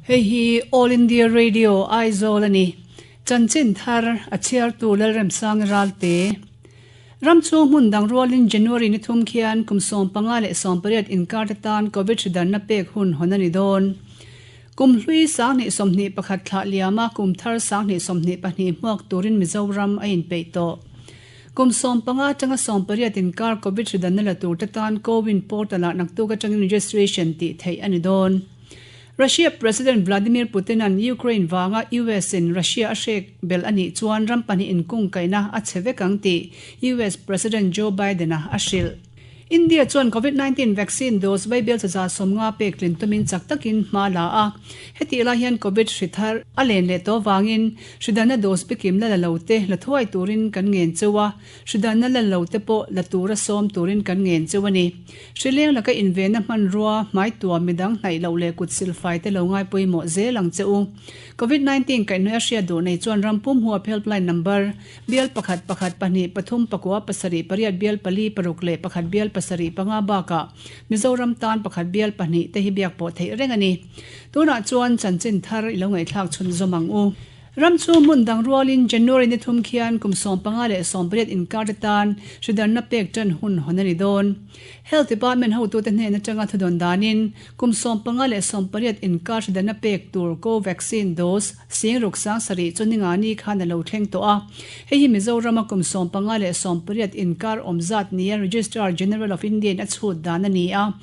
Hei hi All India Radio Aizawl a ni. Chanchin thar a chhiartu Lalremsang Ralte. Ram chhung hmun dang rualin January ni thum khian kum 15 leh 18 inkar te tan Covid hridarna pek hun hawn a ni dawn. Kum hlui 2021 thlah liama kum thar 2022 hmuak turin Mizoram a inpeih tawh. Kum 15 atanga 18 inkar Covid hridanna la tur te tan CoWIN portal-ah naktuk atangin registration tih theih a ni dawn. Russia President Vladimir Putin-a'n Ukraine vanga US-in Russia a hrek belh a nih chuan ram pahnih inkungkaihna a chhe vek ang tih US President Joe Biden-a a hrilh. India chuan Covid 19 vaccine dose vaibel chaza 50 pek tlin tumin chak takin hma la a. Hetih lai hian Covid hri thar a len leh tawh avangin hridanna dose bikim la la lo te la thuai turin kan ngen cheu a, hridanna la lo te pawh la tura sawm turin kan ngen cheu a ni. Hrileng laka invenna hmanrua, hmaituam midang hnaih loh leh kut silfai te lo ngai pawimawh zel ang che u. Covid 19 kaihhnawih a hriat duh nei chuan ram pum huap helpline number Bial pakhat pakhat pahnih pathum pakua pasarih pariat bial pali paruk leh pakhat bial pasarih panga bakah Mizoram tan pakhat bial pahnih te hi biak pawh theih reng a ni. Tunah chuan chanchin thar i lo ngaihthlak chhunzawm ang u. Ram chu hmun dang rualin January ni thum khian kum 15 leh 18 inkar te tan hridarna pek tan hun hawn a ni dawn. Health Department hotute hnen atanga thudawn danin kum 15 leh 18 inkar hridarna pek tur Covaxin dose Singruk 7000 chu Ningani khan a lo thleng tawh a. Hei hi Mizorama kum 15 leh 18 inkar awm zat nia Registrar General of India-in a chhut dan a ni a.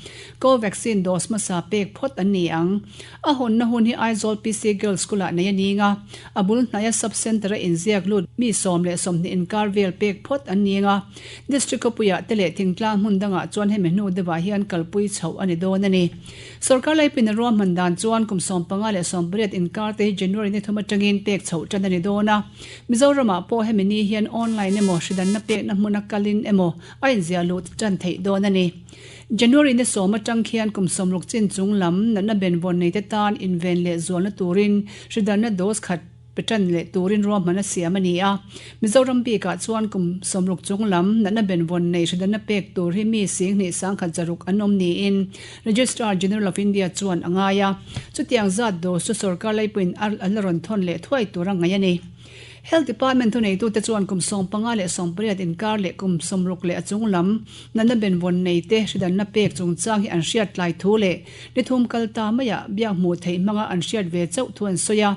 Covaxin dose hmasa pek phawt an ni ang. A hawnna hun hi Aizawl PC Girls School-ah nei a ning a. A bul hnaia Sub-Centre-a inziak lut mi 10 leh 20 inkar vel pek phawt an ning a. District khawpuiah te leh thingtlang hmun dangah chuan hemi hnu deuhah hian kalpui chhoh a ni dawn a ni. Sorkar laipin a ruahman dan chuan kum 15 leh 18 inkar te hi January ni thum atangin pek chhoh tan a ni dawn a. Mizoramah pawh hemi ni hian online emaw hridanna pekna hmuna kalin emaw a inziah luh tan theih dawn a ni. January ni 10 atang khian kum 60 chin chung lam natna benvawn nei te tan inven leh zualna turin hridanna dose khat pe tan leh turin ruahman a siam a ni a. Mizoram bikah chuan kum 60 chung lam natna benvawn nei hridanna pek tur hi mi 21,106 an awm niin Registrar General of India chuan a ngai a. Chutiang zat dose chu sorkar laipuiin a la rawn thawn leh thuai tur a ngaih a ni. Health Department thuneitute chuan kum 15 leh 18 inkar leh kum 60 leh a chung lam natna benvawn nei te hridanna pek chungchang hi an hriat tlai thu leh ni thum kal ta maiah biak hmuh theih hmanga an hriat ve chauh thu an sawi a.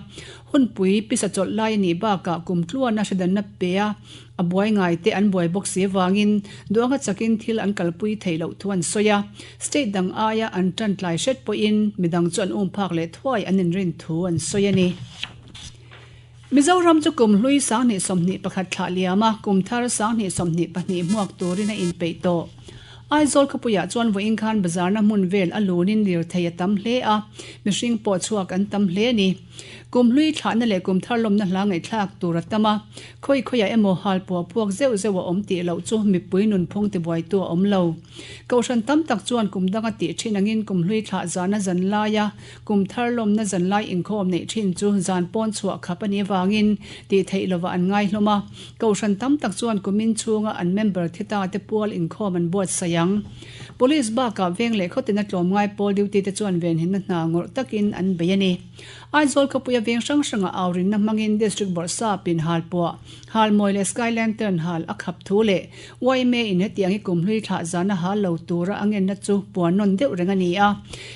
Hunpui pisa chawlh lai a nih bakah kum tluana hridanna pe a, a buai ngai te an buai bawk si avangin duhanga chakin thil an kalpui theih loh thu an sawi a. State dang aia an tan tlai hret pawhin midang chu an um phak leh thuai an inrin thu an sawi a ni. Mizoram chu kum hlui 2021 thlah liam a, kum thar 2022 hmuak turin a inpeih tawh. Aizawl khawpuiah chuan vawiin khan bazarna hmun vel a lunin lirthei a tam hle a, mihring pawh chhuak an tam hle a ni. Kum hlui thlahna leh kum thar lawmna hla ngaihthlak tur a tam a, khawi khawiah emaw hal pawh puak zeuh zeuh a awm tih loh chu mipui nunphung tibuaitu a awm lo. Kohhran tam tak chuan kum danga tih thin angin kum hlui thlah zana zan laia kum thar lawmna zan lai inkhawm neih thin chu zan pawn chhuah khap a nih avangin tih theih lovah an ngai hlawm a. Kohhran tam tak chuan kumin chhunga an member thi ta te pual inkhawm an buatsaih ang. Police bakah veng leh khawtina tlawmngai pawl duty te chuan venhimna hna ngawrh takin an bei a ni. Aizawl khawpuia veng hrang hrangah aurinna hmangin District Bawrhsap in hal puah, hal mawi leh Sky Lantern hal a khap thu leh yma in hetiang hi kumhlui thlah zana hal lo tura a ngenna chu puan nawn deuh reng a ni a.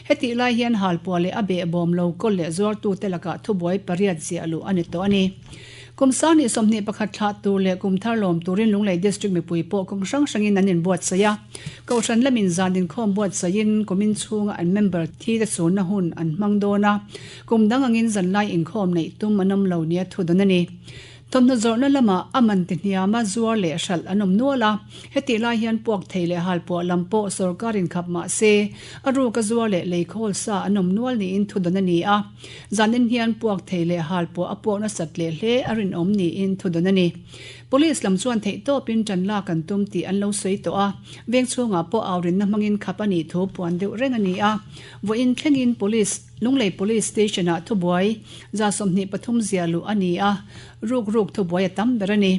Hetih lai hian hal puah leh a behbawm lo kawl leh zuartute lakah thubuai pariat ziah luh a ni tawh a ni. Kum 2021 thlah tur leh kum thar lawm turin Lunglei District mipui pawh kawng hrang hrangin an inbuatsaih a. Kohhran lamin zan inkhawm buatsaihin kumin chhunga an member thi te chhunna hun an hmang dawn a. Kum dang angin zanlai inkhawm neih tum an awm lo nia thu dawn a ni. Thawmhnaw zawrhna lamah a man ti hniama zuar leh hralh an awm nual a. Hetih lai hian puak thei leh halpuah lam pawh sorkar inkhap mah se a ruka zuar leh leikhawl sa an awm nual niin thu dawn a ni a. Zanin hian puak thei leh halpuah a puak nasat leh hle a rinawm niin thu dawn a ni. Police lam chuan theihtawpin tan lak an tum tih an lo sawi tawh a, veng chhungah pawh aurinna hmangin khap a nih thu puan deuh reng a ni a. Vawiin thlengin Police, Lunglei Police Station-ah thubuai 23 ziah luh a ni a, ruk ruk thubuai a tam ber a ni.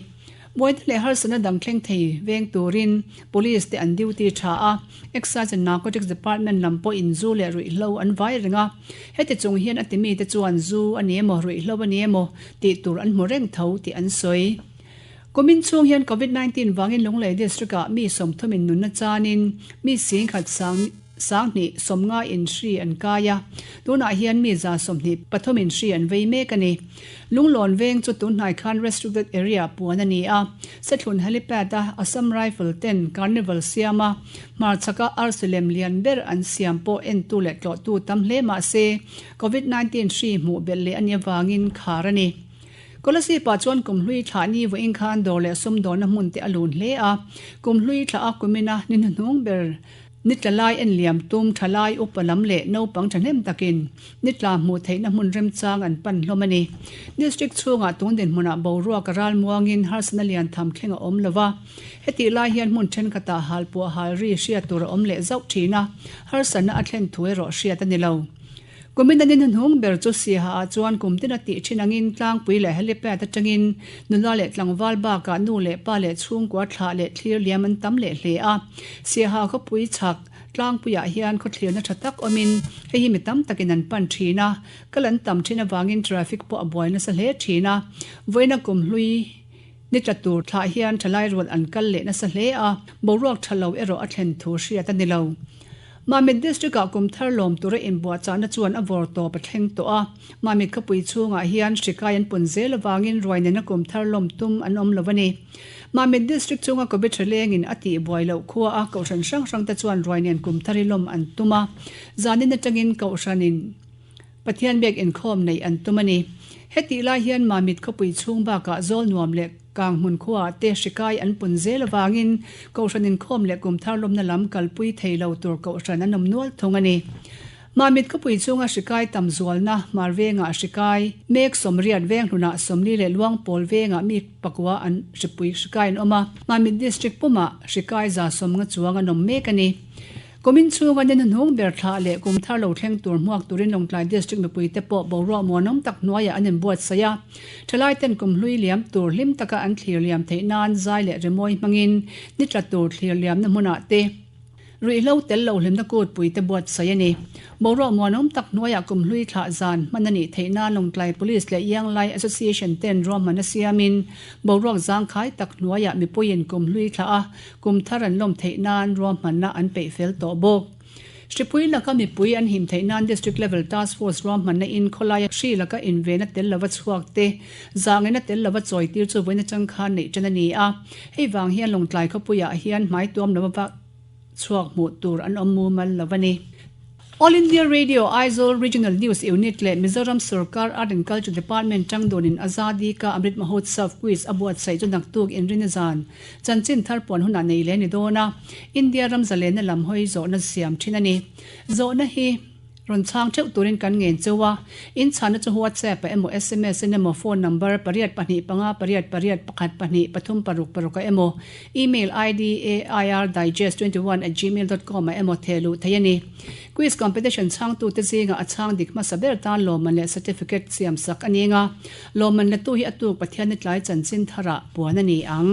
Buaina leh harsatna dang thleng thei veng turin Police te an duty tha a, Excise and Narcotics Department lam pawhin zu leh ruihhlo an vai reng a. Heti chung hian a timi te chuan zu a ni emaw ruihhlo a ni emaw tih tur an hmu reng tho tih an sawi. Kumin chhung hian Covid 19 vangin Lunglei District ah mi sawmthumin nunna chanin mi singkhat sang 20 sawmnga in hri an kai a, tunah hian mi 123 in hri an vei mek a ni. Lunglawn veng chu tunhnai khan restricted area puan a ni a, Sethlun helipad a Assam Rifle ten carnival siam a, hmarchhaka arsi lem lian ber an siam pawh entu leh tlawhtu tam hle mah se Covid 19 hri hmuh belh leh a nih avangin khar a ni. Kolasib ah chuan kumhlui thlah ni vawiin khan dawr leh sumdawnna hmun te a lun hle a, kumhlui thlah a kumina ni hnuhnung ber Ni tla lai en liam tum tha lai upa lam leh naupang thahnem takin ni tla hmuh theihna hmun remchang an pan hlawm a ni. District chhungah tun dinhmunah boruak a ral muangin harsatna lian tham thleng a awm lo va. Hetih lai hian hmun thenkhatah halpuah hal ri hriat tur a awm leh zauh thin a, harsatna a thlen thu erawh hriat a ni lo. Kumin an inhnung ber chu Siaha ah chuan kum tin a tih thin angin tlangpui leh helipad atangin nula leh tlangval bakah nu leh pa leh chhungkua thlah leh thlir liam an tam leh hle a. Siaha khawpui chhak tlangpuiah hian khawthlirna tha tak awmin hei hi mi tam takin an pan thin a, kal an tam thin avangin traffic pawh a buai nasa hle thin a. Vawiina kum hlui ni tla tur thlah hian thalai rual an kal leh nasa hle a, boruak tha lo erawh a thlen thu hriat a ni lo. Mamit District-ah kum thar lawm tura inbuahchahna chuan a vawr tawp a thleng tawh a. Mamit khawpui chhungah hian hri kai an pun zel avangin ruai nena kum thar lawm tum an awm lo a ni. Mamit District chunga Covid hri lengin a tih buai loh khua a kohhran hrang hrangte chuan ruai nen kum thar hi lawm an tum a. Zanin atangin kohhranin Pathian biak inkhawm neih an tum a ni. Hetih lai hian Mamit khawpui chhung bakah zawl nuam leh kang hmun khuaah te hri kai an pun zel avangin Kohhran inkhawm leh kum thar lawmna lam kalpui thei lo tur Kohhran an awm nual thung a ni. Mamit khawpui chhunga hri kai tam zualna Hmar vengah hri kai mek Sawmriat veng hlunah Sawmli leh Luangpawl vengah mi pakua an hripui hri kai an awm a, Mamit District pumah hri kai 150 chuang an awm mek a ni. Kumin chhunga ni hnuhnung ber thlah leh kum thar lo thleng tur hmuak turin Lawngtlai District mipuite pawh boruak muanawm tak hnuaiah an inbuatsaih a. Thalaiten kum hlui liam tur hlim taka an thlir liam theih nan zai leh rimawi hmangin ni tla tur thlir liamna hmunah te ruihhlo tel lo hlimna kutpuite buatsaih a ni. Boruak muanawm tak hnuaiah kum hlui thlah zan hman a nih theih nan Lawngtlai Police leh Ianglai Association ten ruahmanna siamin boruak zangkhai tak hnuaiah mipuiin kum hlui thlah a Kum thar an lawm theih nan ruahmanna an peih fel tawh bawk. Hripui laka mipui an him theih nan District Level Task Force ruahmanna in khawlaia hri laka inven a tel lova chhuak te, zangin a tel lova chawi tir chu vawiin atang khan neih tan a ni a. Hei vang hian Lawngtlai khawpuiah hian hmai tuam lova vak chhuak hmuh tur an awm mumal lo a ni. All India Radio Aizawl Regional News Unit leh Mizoram Sorkar Art and Culture Department tangdawnin Azadi Ka Amrit Mahotsav Quiz a buatsaih chu naktuk inrina zan chanchin thar puan hunah nei leh a ni dawn a, India ram zalenna lam hawi zawhna siam thin a ni. Zawhna hi rawn chhang theuh turin kan ngen cheu a, in chhanna chu WhatsApp ah emaw sms in emaw phone number pariat pahnih panga pariat pariat pakhat pahnih pathum paruk paruk ah emaw Email id airdigest21@gmail dot com ah emaw theh luh theih a ni. Quiz competition chhangtute zingah a chhang dik hmasa ber tan lawmman leh certificate siam sak a ning a, lawmman latu hi a tuk Pathianni tlai chanchin tharah puan a ni ang.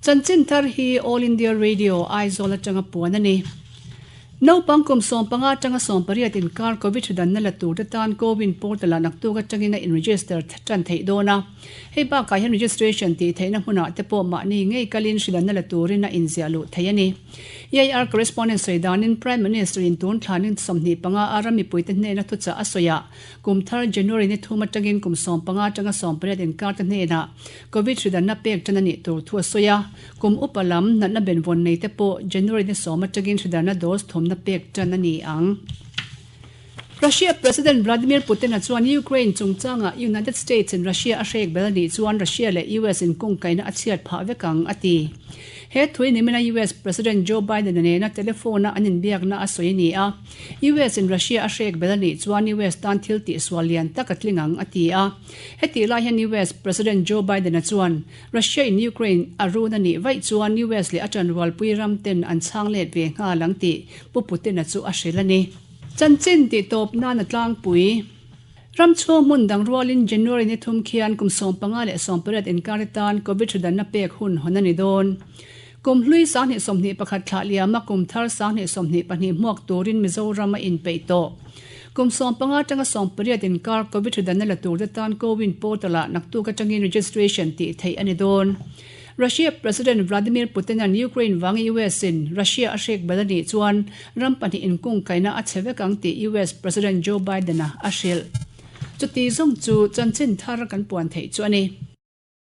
Chanchin thar hi All India Radio, Aizawl atanga puan a ni. Naupang kum 15 atanga 18 inkar Covid hridanna la turte tan CoWIN portal-ah naktuk atangin a in-register tan theih dawn a. Hei bakah hian registration tih theihna hmunah te pawh mahni ngei kalin hridanna la turin a inziah luh theih a ni. EIR correspondent sawi danin Prime Minister-in tun thlanin 25 a ram mipuite hnena thuchah a sawi ah kum thar January ni thum atangin kum 15 atanga 18 inkar te hnenah Covid hridanna pek tan a nih tur thu a sawi a. Kum upa lam natna benvawn nei te pawh January ni sawm atangin hridarna dose thawmna pek tan a ni ang. Russia President Vladimir Putin-a chuan Ukraine chungchangah United States in Russia a hrek bel anih chuan Russia leh US inkungkaihna a chhiat phah vek ang a ti. He thui nimina US President Joe Biden-a nena telephone-a an inbiakna a sawi a ni a. US in Russia a hrek bel anih chuan US tan thil tihsual lian tak a tling ang a ti a. Hetih lai hian US President Joe Biden-a chuan Russia in Ukraine a run a nih vaih chuan US leh a ṭanrualpui ram ten an chhang let ve nghal ang tih Pu Putin-a chu a hrilh a ni. Chanchin tih tawp nan a tlangpui. Ram chhung hmun dang rualin January ni thum khian kum 15 leh 18 inkar atan Covid hridanna pek hun hawn a ni dawn. Kum hlui 2021 thlah liama kum thar 2022 hmuak turin Mizoram a inpeih tawh. Kum 15 atanga 18 inkar Covid hridanna la turte tan CoWIN portal-ah naktuk atangin registration tih theih a ni dawn. Russia President Vladimir Putin-a'n Ukraine vanga US-in Russia a hrek bal a nih chuan ram pahnih inkungkaihna a chhe vek ang tih US President Joe Biden-a a hrilh. Chuti zawng chu chanchin thar kan puan theih chu a ni.